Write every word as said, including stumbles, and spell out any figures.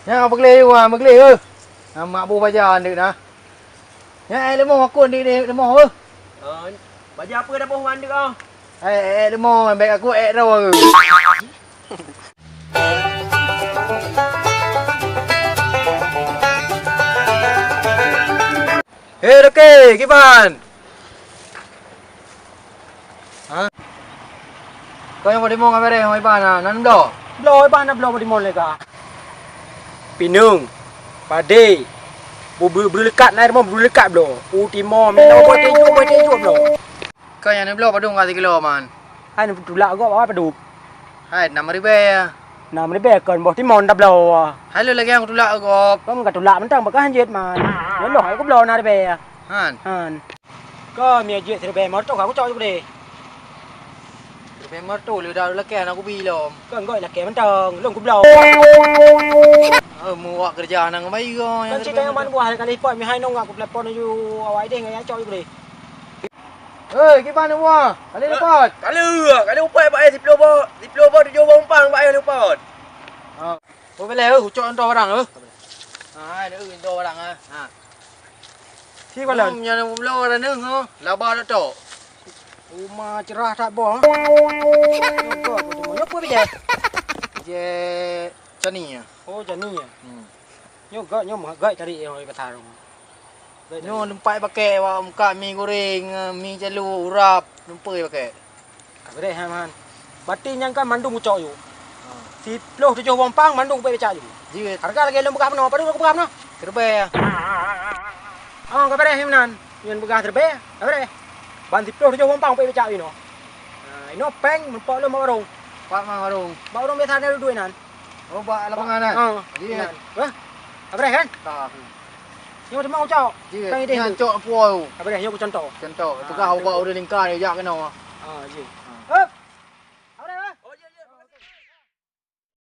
Nyan peugleh yue, ah, peugleh, eh. Nah, mak boh baja andeuk nah. Nyan, eh, leumah aku andeuk ni, leumah, eh. Oh, baja apa dah boh andeuk ah? Eh, eh, leumah, baik aku eh dah. Hei, Roke, kiban? Ha? Kau nyang bak timong ka beres, Iban, ha? Nan bloe? Bloe, Iban, na bloe bak timong lé ka. Pineung, padé, bu-, bu-, beureukat na rumoh, beureukat bloe. U timong, mina boh teujuk, boh teujuk bloe. Kau nyang neubloe padum ka sikilo, Man? Hai, neutulak gob awai padub. Hai, nam ribèe. Nam ribèe kon boh timon tabloe. Hai, lôn lagèe nyang kutulak gob. Kon katulak mantong bak hanjeuet, Man. Nyoe lôn hai kubloe nam ribèe. Han. Han. Kon mie jeuet siribèe meureutoh ka kucok ju keudeh. Siribèe meureutoh lé dak lakèe hana kubi lom. Kon goi lakèe mantong, lôn kubloe. Eh, muak keureuja hana ngon bayi goe. Kon cit nyang man buah kali pot mie hai nong ngak kutelepon ju awai deh ngon nyang cok ju keudeh. Hei, kiban na buah? Kali lupot. Kali, kali upat bak ai siploh boh, siploh boh tujoh boh umpang bak ai lupot. Ha. Oh, boleh, eh, ucok contoh barang, eh. Ha, ada contoh barang, eh. Ha. Si balan. Nyan belum ada neng, oh. Laba dak tok. Uma cerah that boh. Nyoe apa bijèh? Bijèh cani ya. Oh, cani ya. Hmm. Nyoe gak, nyoe mah gak cari yang kata. Nyoe teumpat pakai awak muka mi goreng, mi jalu, urap, teumpat pakai. Ka beureh, ha, Man. Berarti nyan kan mandum ucok yuk. Ha. Siploh tujoh boh umpang mandum kupeubecak yuk. Jeuet. Harga lagèe lôn peugah bunoe, padum lôn peugah bunoe? Siribèe. Oh, ka beureh, Imnan. Nyan peugah siribèe, ka beureh. Ban siploh tujoh boh umpang kupeubecak yuk inoe. Ha, inoe pèng meupok lôn bak warong. Pat man warong? Bak warong biasa na duek nan. Oh, bak lapangan, eh? Ha, iya. Nan. Wah, ka beureh kan? Ka. Nyoe teuma ucok. Iya. Kan idéh nyan tu. Cok puwoe. Ka beureh, nyoe ku contoh. Contoh. Ha, peugah ubak ureueng lingka, jak keunoe. Ha, iya.